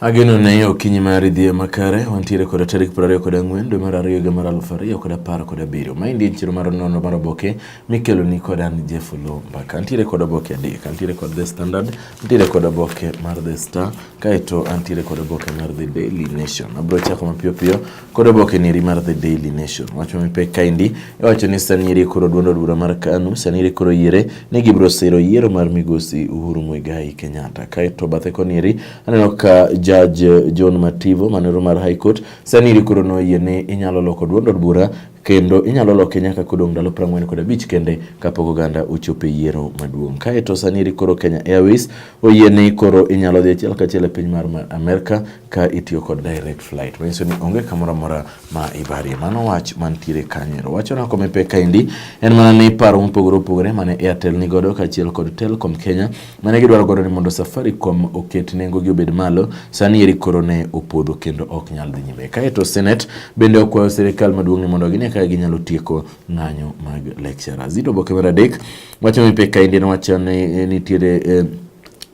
Ageno ne okinyi mar idhi makare wantiere kod tarik 24 dwe mar ariyo higa mar 2017. Maendi en chiro mar nono mar oboke mikelo ni kod an Jeff Oloo Mbaka. Antiere kod oboke adek, antiere kod The Standard, antiere kod oboke mar The Star, kaeto antiere kod oboke mar The Daily Nation. Abiro chako mapiyo piyo kod oboke nieri mar The Daily Nation. Wach ma mipek kaendi iwacho ni sani eri koro duond od bura mar KANU sani eri koro yiere ni gibiro siro yiero mar migosi Uhuru Muigai Kenyatta. Kaeto bathe koni eri aneno ka Judge John Mativo manero mar High Court sani eri koro noyie ni inyalo loko duond od bura kendo inyalo loke nyaka kodong' ndalo 45 kende kapok oganda ochopo e yiero maduong'. Kaeto sani eri koro Kenya Airways oyie ni koro inyalo dhi achiel kachiel e piny mar Amerka ka itiyo kod direct flight manyiso ni onge kamoro amora ma ibarie. Mano wach mantiere kanyo ero. Wacho nako mepek kaendi en mana ni paro mopogore opogore mane Airtel ni godo kaachiel kod Telcom Kenya mane gidwaro godo ni mondo Safaricom oket nengo gi obed malo, sani eri koro ne opodho kendo ok nyal dhi nyime. Kaeto Senate bende okwayo sirikal maduong' ni mondo gine kaka ginyalo tieko ng'anyo mag lecturers. Zito oboke mar adek wacho mepek kaendi en wacho ni nitiere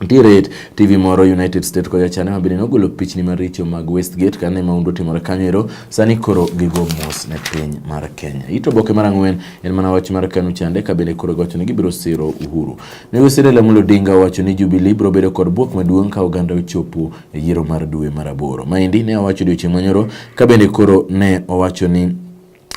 nitiere TV moro United States kocha chande ma bende nogolo pichni maricho mag Westgate kane mahundu otimore kanyo ero sani koro gigo mos ne piny mar Kenya. Ito oboke mar ang'wen en mana wach mar Kanu chande ka bende koro giwacho ni gibiro siro Uhuru. Migosi Raila Amolo Odinga owacho ni Jubilee biro bedo kod bwok maduong' ka oganda ochopo e yiero mar dwe mar aboro. Maendi ne owacho odiochieng' manyoro ka bende koro ne owacho ni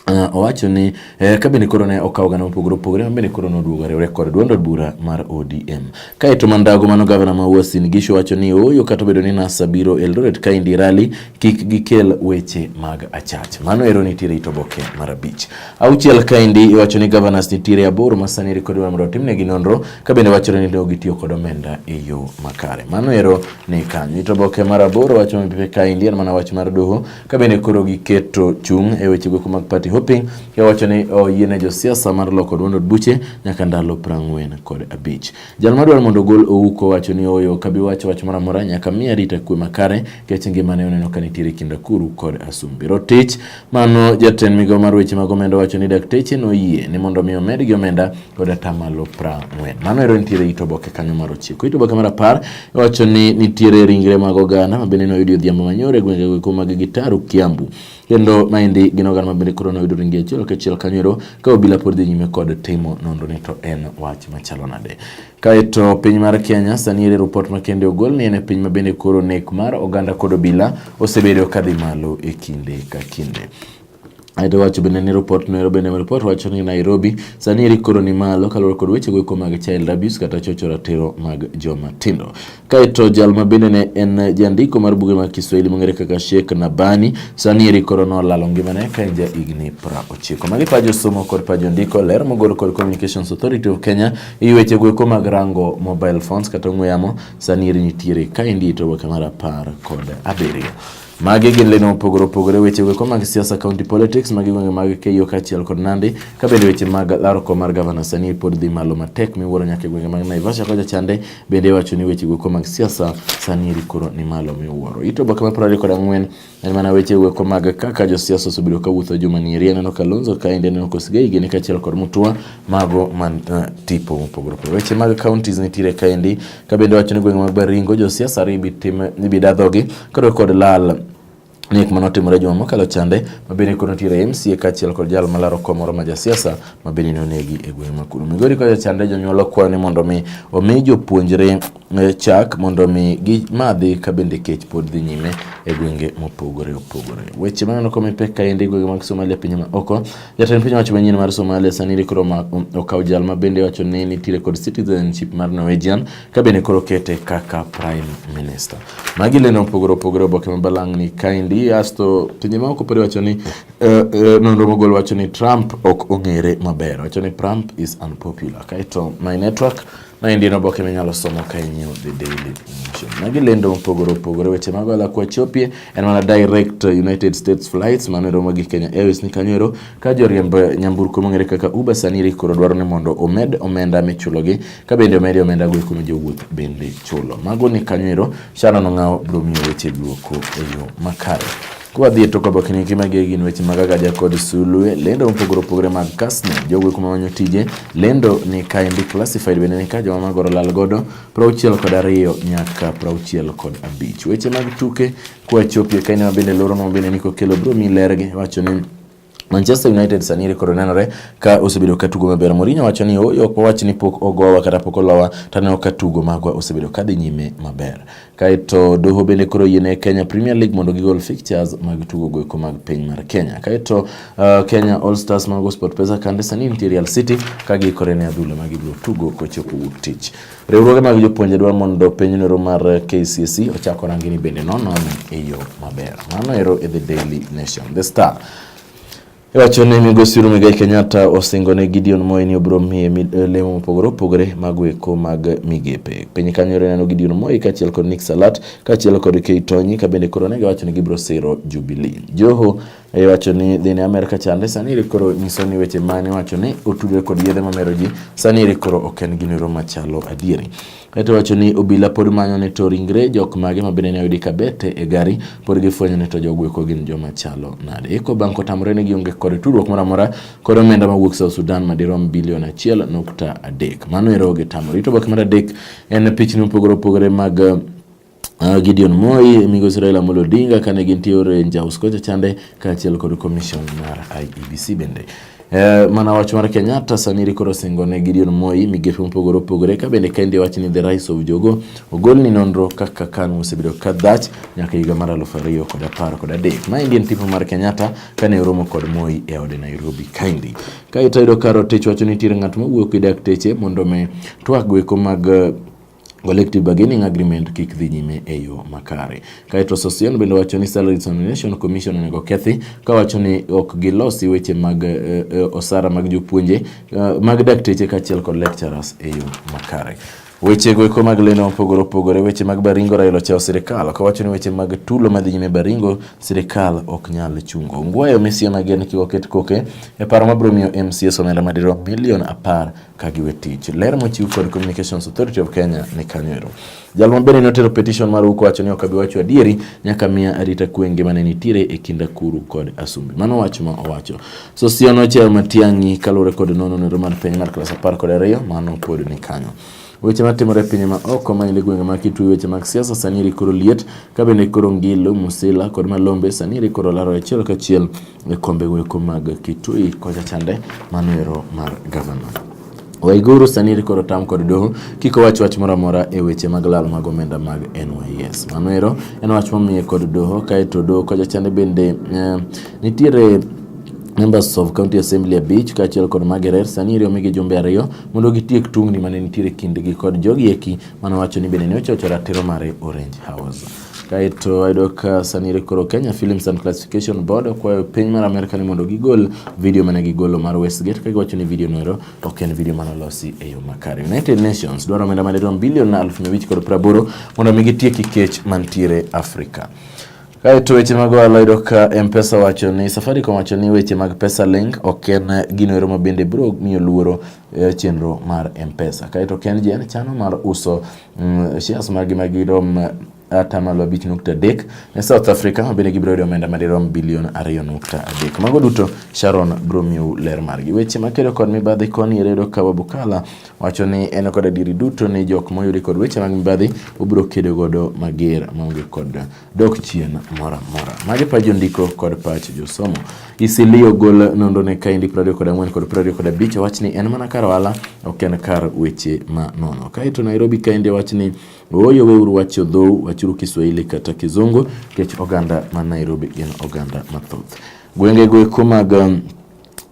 owacho ni ka bende koro ne okawo oganda mopogore opogore ma bende koro noduogo riwre kod duond od bura mar ODM. Kaeto Mandago mano gavana ma Uasin Gishu wacho ni ooyo kata obedo ni NASA biro Eldoret kaendi rally kik gikel weche mag achach. Mano ero nitiere it oboke mar abich. Auchiel kaendi iwacho ni governors nitiere aboro ma sani kod mondo otimnegi nonro ka bende wachore ni ne gitiyo kod omenda e yo makare. Mano ero ni kanyo. It oboke mar aboro wacho mapiyo kaendi en mana wach mar doho ka bende koro giketo chung' e weche goeko mag party hopping giwacho ni oyiene josiasa mar loko duond od buche nyaka ndalo 45. Jal madwaro mondo ogol Ouko wacho ni ooyo ok abi wacho wach moro amora nyaka miya arita kwe makare nikech ngimane oneno ka nitiere kind Akuru kod Asumbi. Rotich mano jatend migawo mar weche mag omenda wacho ni dakteche noyie ni mondo mi omedgi omenda kod atamalo 40. Mano ero nitiere it oboke kanyo mar ochiko. It oboke mar apar iwacho ni nitiere ringre mag oganda ma bende noyudi odhiambo manyoro e gwenge goeko mag Gitaru Kiambu. Kendo maendi gin oganda ma bende koro noyudo ringre achiel kachiel kanyo ero ka obila pod dhi nyime kod timo nonro ni to en wach machalo nade. Kaeto piny mar Kenya sani ere ripot makende ogol ni en e piny ma bende koro nek mar oganda kod obila osebedo kadhi malo e kinde ka kinde. Aeto wacho bende ni ripot no ero bende ripot wacho ni Nairobi sani eri koro ni malo kaluwore kod weche goeko mag child abuse kata chocho ratiro mag joma tindo. Kaeto jal ma bende ne en jandiko mar buge mag Kiswahili mong'ere kaka Sheikh Nabani sani eri koro nolalo ngimane ka en ja higni 90. Magi pa josomo kod pa jondiko ler mogol kod Communications Authority of Kenya e weche goeko mag rango mobile phones kata ong'we yamo sani eri nitiere kaendi e oboke mar 17. Magi gin lendo mopogore opogore weche goeko mag siasa county politics magi gwenge mag Keyo kaachiel kod Nandi ka bende weche mag laro kom mar gavana sani pod dhi malo matek miwuoro nyaka e gwenge mag Naivasha kocha chande bende iwacho ni weche goeko mag siasa sani eri koro ni malo miwuoro. Ito oboke mar 24 en mana weche goeko mag kaka josiasa osebedo ka wuotho juma ni eri aneno Kalonzo kaendi aneno Kosgei gini kaachiel kod Mutua mago man tipo mopogore opogore. Weche mag counties nitiere kaendi ka bende wacho ni gwenge mag Baringo josiasa ariyo ibi da dhogi kaluwore kod lal nek mane otimore juma mokalo chande ma bende koro nitiere MCA kaachiel kod jal malaro kom moro ma jasiasa ma bende nonegi e gweng' ma kuno. Migori kocha chande jonyuol okwayo ni mondo mi omi jopuonjre chak mondo mi gimadhi ka bende kech pod dhi nyime e gwenge mopogore opogore. Weche maneno komi pek kaendi e gwenge mag Somalia pinje ma oko. Jatend piny owacho manyien mar Somalia sani koro okawo jal ma bende wacho ni nitiere kod citizenship mar Norwegian ka bende koro kete kaka prime minister. Magi lendo mopogore opogore oboke ma balang' ni kaendi asto pinje ma oko pod wacho ni nonro mogol wacho ni Trump ok ong'ere maber. Wacho ni Trump is unpopular. Kaeto my network Maendi en oboke minyalo somo ka inyiewo The Daily Nation. Magi lendo mopogore opogore weche mag ohala kwachopie en mana direct United States flights mano ero gi Kenya Airways ni kanyo ero ka joriemb nyamburko mong'ere kaka Uber sani eri koro dwaro ni mondo omed omenda michulogi ka bende omedi omenda go eko ma jowuoth bende chulo. Mago ni kanyo ero Sharon Ong'awo biro miyo weche duoko e yo makare. Kwadhi e tok oboke ni magi gin weche mag agaja kod sulwe, lendo mopogore opogore mag Kasne, jogo eko mamanyo tije, lendo ni kaendi classified bende ni ka joma magoro lal godo 62 nyaka 65. Weche mag tuke kwachopie kaendi ma bende loro ma bende niko kelo bro mi lergi wacho ni Manchester United sani koro nenore ka osebedo ka tugo maber. Mourinho wacho ni ooyo ok wawach ni pok ogowa kata pok olowa to aneno ka tugo magwa osebedo ka dhi nyime maber. Kaeto doho bende koro yiene Kenya Premier League mondo gigol fixtures mag tugo goeko mag piny mar Kenya. Kaeto Kenya All Stars mago SportPesa kande sani nitie Real City ka giikore ne adhula ma gibiro tugo kochopo wuok tich. Riwruoge mag jopuonje dwaro mondo penj noro mar KCSE ochak orangi ni bende nonone e yo maber. Mano ero e The Daily Nation. The Star iwacho ni migosi Uhuru Muigai Kenyatta osingo ne Gideon Moi ni obiro miye lemo mopogore opogore mag weko mag migepe. Piny kanyo ero ineno Gideon Moi kaachiel kod Nick Salat kaachiel kod Kay Tonyi ka bende koro ne giwacho ni gibiro siro Jubilee. Joho iwacho ni dhine Amerka chande sani eri koro nyiso ni weche mane wacho ni otudore kod yedhe mamero ji sani eri koro ok en gino machalo adieri. Kaeto wacho ni obila pod manyo ni to ringre jok mage ma bende ne oyudi kabete e gari pod gifwenyo ni to jogo eko gin joma chalo nade. Ecobank otamore ni gionge kod tudruok moro amora kod omenda mawuok South Sudan madirom bilion 1.3. Mano ero gitamore. Rito oboke mar adek en pichni mopogore opogore mag Gideon Moi, migosi Raila Amolo Odinga kane gintie Orange House kocha chande kaachiel kod commission mar IEBC bende. Mana wach mar Kenyatta sani koro osingo ne Gideon Moi migepe mopogore opogore ka bende kendi wach ni the rise of Jogo ogol ni nonro kaka KANU osebedo ka dhach nyaka higa mar 2013. Maendi en tipo mar Kenyatta kane oromo kod Moi e ode Nairobi kaendi. Kaeto ayudo ka Rotich wacho ni nitiere ng'at mawuoyo gi dakteche mondo mi twak goeko mag collective bargaining agreement kik dhi nyime e yo makare. Kaeto Sossion bende wacho ni Salary Examination Commission onego kethi kawacho ni ok gilosi weche mag osara mag jopuonje mag dakteche kaachiel kod lecturers e yo makare. Weche go eko mag lendo mopogore opogore, weche mag Baringo Raila ochawo sirikal kawacho ni weche mag tulo madhi nyime Baringo sirikal ok nyal chungo. Ngwayo Messi mager ni kik oket koke e paro mabiro miyo MCS omenda madirom milion 10 ka giwe tich. Ler mochiw kod Communications Authority of Kenya ni kanyo ero. Jal ma bende notero petition mar Uko wacho ni ok abi wacho adieri nyaka miya arita kwe ngima ne nitiere e kind Akuru kod Asumbi. Mano wach ma owacho. Sossion ochiayo Matiang'i kaluwore kod nono nonro mar penj mar klas 12 mano pod ni kanyo. Weche matimore e pinje ma oko maende gwenge ma Kitui weche mag siasa sani eri koro liet ka bende koro Ngilo, Musila kod Malombe sani eri koro laro achiel kachiel e kombe weko mag Kitui kocha chande mano ero mar gavana. Waiguru sani eri koro tam kod doho kik owach wach moro amora e weche mag lal mag omenda mag NYS. Mano ero en wach momiye kod doho kaeto doho kocha chande bende nitiere Members of County Assembly abich kaachiel kod Magerer sani eri omigi jumbe 2 mondo gitiek tungni mane nitiere kindgi kod jogi eki mane wacho ni bende ne ochocho ratiro mare Orange House. Kaeto ayudo ka sani eri koro Kenya Films and Classification Board okwayo piny mar Amerka ni mondo gigol video mane gigolo mar Westgate ka giwacho ni video no ero ok en video mane olosi e yo makare. United Nations dwaro omenda madirom bilion 580 mondo mi gitieki kech mantiere Afrika. Kaeto weche mag ohala yudo ka M-Pesa wacho ni Safaricom wacho ni weche mag pesa link ok en gino ero ma bende biro miyo luoro chenro mar M-Pesa. Kaeto KenGen chano mar uso shares margi magirom 5.3% ne South Africa ma bende gibiro yudo omenda madirom bilion 2.3. Mago duto Sharon biro miyo ler margi. Weche makedo kod mibadhi koni iyudo ka Wabukala wacho ni en kod adieri duto ni jok moyudi kod weche mag mibadhi obiro kedo godo mager maonge kod dok chien moro amora. Magi pach jondiko kod pach josomo. Isili ogol nonro ne kaendi 24 kod 25 owach ni en mana kar ohala ok en kar weche ma nono. Kaeto Nairobi kaendi owach ni ooyo weuru wacho dhou, wachuru Kiswahili kata Kizungu nikech oganda ma Nairobi gin oganda mathoth. Gwenge go eko mag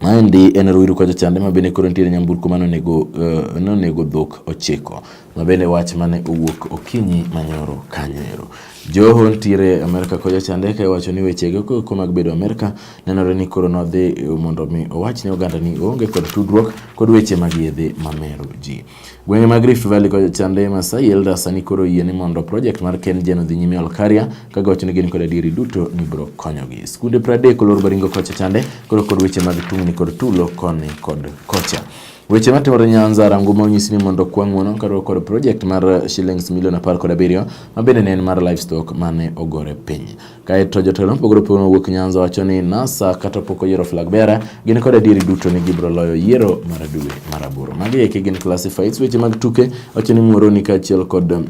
maendi en Ruiru kocha chande ma bende koro nitiere nyamburko mane onego dhok 9 ma bende wach mane owuok okinyi manyoro kanyo ero. Joho nitiere Amerka kocha chande ka iwacho ni weche go eko mag bedo Amerka nenore ni koro nodhi mondo mi owach ne oganda ni oonge kod tudruok kod weche mag yedhe mamero ji. Gwenge mag Rift Valley kocha chande Masai Elders sani koro oyie ni mondo project mar KenGen odhi nyime Olkaria ka giwacho ni gin kod adieri duto ni biro konyogi. Skunde 30 olor Baringo kocha chande koro kod weche mag tungni ni kod tulo koni kod kocha. Weche matimore Nyanza, Ranguma onyisi ni mondo okwa ng'uono kaluwore kod project mar shillings milion 17 ma bende ne en mar livestock mane ogore piny. Kaeto jotelo mopogore opogore mawuok Nyanza wacho ni NASA kata pok oyiero flag bearer gin kod adieri duto ni gibiro loyo yiero mar dwe mar aboro. Magi eki gin classifieds. Weche mag tuke wacho ni Muoroni kaachiel kod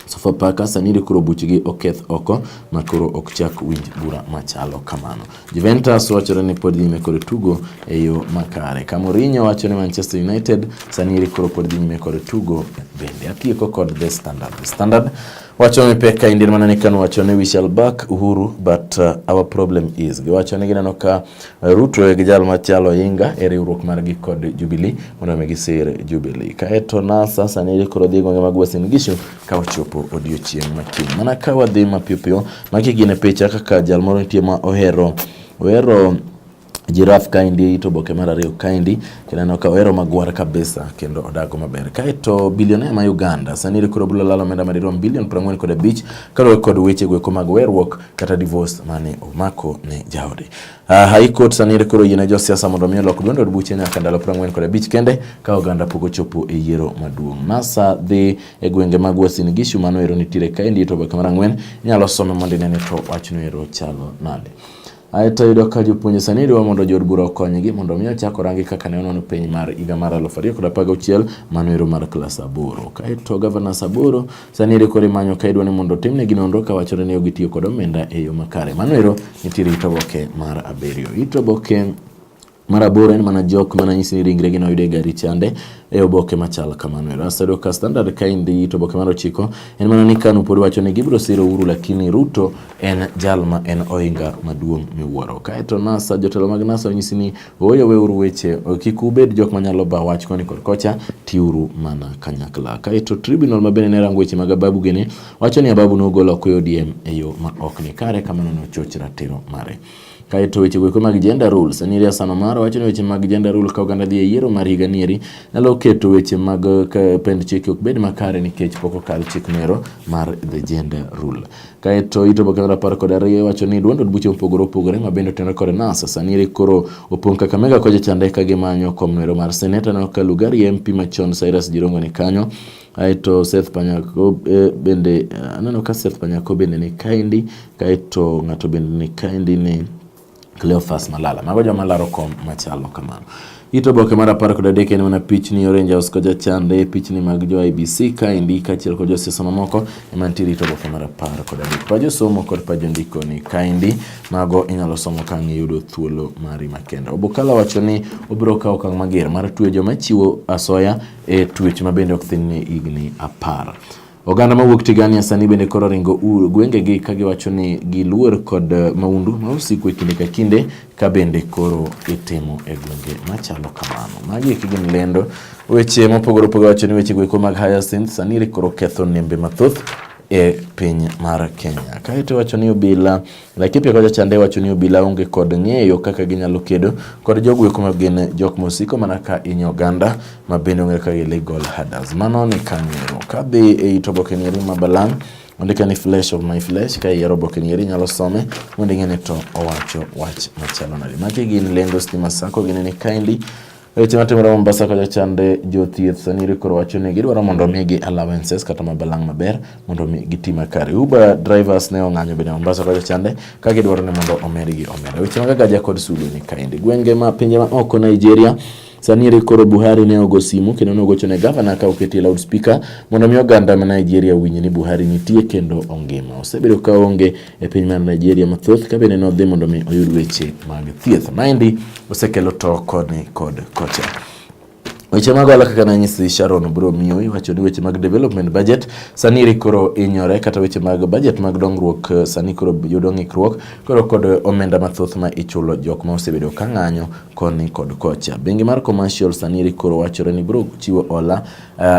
Sofapaka sani koro buchgi oketh oko ma koro ok chak winj bura machalo kamano. Juventus wachore ni pod nyime kod tugo e yo makare. Ka Mourinho wacho ni Manchester United sani koro pod dhi nyime kod tugo bende. Atieko kod The Standard. The Standard wacho ni pek ka indien mana ni Kanu wacho ni we shall back Uhuru but our problem is. Giwacho ni gineno ka Ruto gi jal machalo Oyinga e riwruok margi kod Jubilee mondo mi gisir Jubilee. Kaeto NASA sani koro dhi e gwenge mag Uasin Gishu ka ochopo odiochieng' ma kiny. Mana ka wadhi mapiyo piyo, magi gin e picha kaka jal moro nitie ma ohero ohero giraffe kaendi to oboke mar ariyo kaendi kendo aneno ka ohero magwar kabisa kendo odago maber. Kaeto bilionea ma Uganda sani koro biro lalo omenda madirom bilion 45 kaluwore kod weche goeko mag weruok kata divorce mane omako ne jaode. High Court sani koro yiene josiasa mondo mi olok duond od buche nyaka ndalo 45 kende ka oganda pok ochopo e yiero maduong'. NASA dhi e gwenge mag Uasin Gishu mano ero nitiere kaendi to oboke mar ang'wen inyalo some mondo ine ni to wachno ero chalo nade. Aeto yudo ka jopuonje sani dwa mondo jood bura okonygi mondo mi ochak orangi kaka ne onono penj mar higa mar 2016 mano ero mar klas aboro. Kaeto gavanas aboro sani ere koro imanyo ka idwa ni mondo otimnegi nonro ka wachore ni ok gitiyo kod omenda e yo makare. Mano ero nitiere it oboke mar abiriyo. It oboke mar aboro en mana jok mana nyisi ni ringregi noyud e gari chande e oboke machal kamano ero. Asedo ka Standard kaendi it oboke mar ochiko en mana ni Kanu pod wacho ni gibiro siro Uhuru lakini Ruto en jal ma en ohinga maduong' miwuoro. Kaeto NASA, jotelo mag NASA onyisi ni ooyo weuru weche, kik ubed jok manyalo ba wach koni kod kocha, tiuru mana kanyakla. Kaeto tribunal ma bende ne rango weche mag Ababu gini wacho ni Ababu nogol oko e ODM e yo ma ok ni kare kamano nochoch ratiro mare. Kaeto weche goeko mag gender rule, sani Hassan Omar wacho ni weche mag gender rule ka oganda dhi e yiero mar higa nieri nyalo keto weche mag pend chike ok bed makare nikech pok okal chik mero mar the gender rule. Kaeto it oboke mar 12 iwacho ni duond od buche mopogore opogore ma bende otenore kod NASA sani eri koro opong' Kakamega kocha chande ka gimanyo kom noero mar seneta. Aneno ka Lugari MP machon Cyrus Jirongo ni kanyo. Aeto Seth Panyako bende aneno ka Seth Panyako bende ni kaendi. Kaeto ng'ato bende ni kaendi ni Cleophas Malala. Mago joma laro kom machalo kamano. It oboke mar 13 en mana pichni Orange House kocha chande, pichni mag jo IBC kaendi kaachiel kod josiasa mamoko ema nitiere it oboke mar 13. Pa josomo kod pa jondiko ni kaendi, mago inyalo somo ka ang' iyudo thuolo mari makende. Obokala wacho ni obiro kawo okang' mager mar tweyo joma chiwo asoya e twech ma bende ok thin ne higni 10. Oganda mawuok Tigania sani bende koro ringo gwengegi ka giwacho ni giluor kod maundu ma osiko e kinde ka kinde ka bende koro itimo e gwenge machalo kamano. Magi eki gin lendo weche mopogore opogore wacho ni weche goeko mag Hyacinth sani koro ketho nembe mathoth e piny mar Kenya. Kaeto iwacho ni obila Laikipia kocha chande wacho ni obila onge kod ng'eyo kaka ginyalo kedo kod jogo eko ma gin jok mosiko mana ka inyo oganda ma bende ong'ere kaka illegal herders. Mano ni kanyo. Kadhi e it oboke nieri ma balang' ondike ni flesh of my flesh ka iyiero oboke nieri inyalo some mondo ing'e ni to owacho wach machalo nade. Magi gin lendo Stima Sacco gini ni kaendi. Weche matimore Mombasa kocha chande jothieth sani koro wacho ni gidwaro mondo omigi allowances kata mabalang' maber mondo mi giti makare. Uber drivers ne ong'anyo bende Mombasa kocha chande ka gidwaro ni mondo omedgi omenda. Weche mag agaja kod sulwe ni kaendi. Gwenge ma pinje ma oko Nigeria sani eri koro Buhari ne ogo simu kendo ne ogocho ne gavana ka oketie loudspeaker mondo mi oganda ma Nigeria owinj ni Buhari nitie kendo ongima. Osebedo ka onge e piny mar Nigeria mathoth ka bende nodhi mondo mi oyud weche mag thieth. Maendi osekelo to koni kod kocha. Weche mag ohala kaka nanyisi Sharon biro miyo iwacho ni weche mag development budget sani eri koro inyore kata weche mag budget mag dongruok sani koro yudo ng'ikruok koro kod omenda mathoth ma ichulo jok ma osebedo ka ng'anyo koni kod kocha. Bengi mar commercial sani eri koro wachore ni biro chiwo hola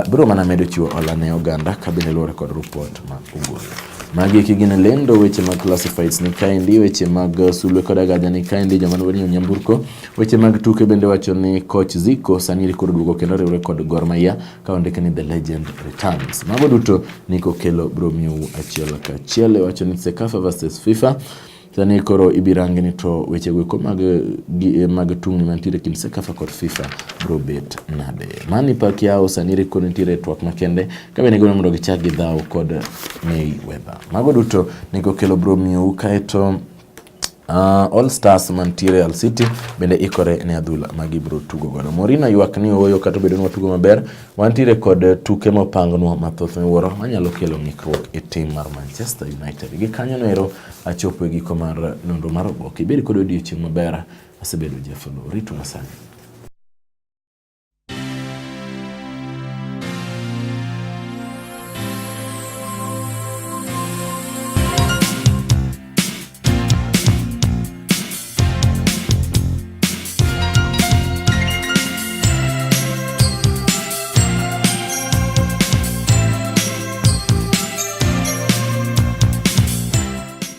biro mana medo chiwo hola ne oganda ka bende luwore kod report ma ogolo. Magi eki gin lendo weche mag classifieds ni kaendi, weche mag sulwe kod agaja ni kaendi, joma dwaro nyiewo nyamburko. Weche mag tuke bende wacho ni coach Zico sani koro duogo kendo riwre kod Gor Mahia ka ondike ni the legend returns. Mago duto Nico Kelo biro miyou achiel kachiel. Wacho ni CECAFA versus FIFA. Sani koro ibirangi ni to wechego eko mag, gi, mag tungni mantiere kind CECAFA kod FIFA bro bet nade. Manny Pacquiao sani riko nitiere e twak makende ka bende gidwaro mondo gichak gi dhaw kod Mayweather. Mago duto nego kelo bro miyou kaeto All Stars mantiere Hull City bende ikore ne adhula ma gibiro tugo godo. Mourinho ywak ni ooyo kata obedo ni watugo maber, wantiere kod tuke mopangnwa mathoth miwuoro manyalo kelo ng'ikruok e tim mar Manchester United. Gi kanyo ero achopo e giko mar nonro mar oboke. Ibed kod odiechieng' maber. Asebedo Jeff Oloo. Ritwa sani.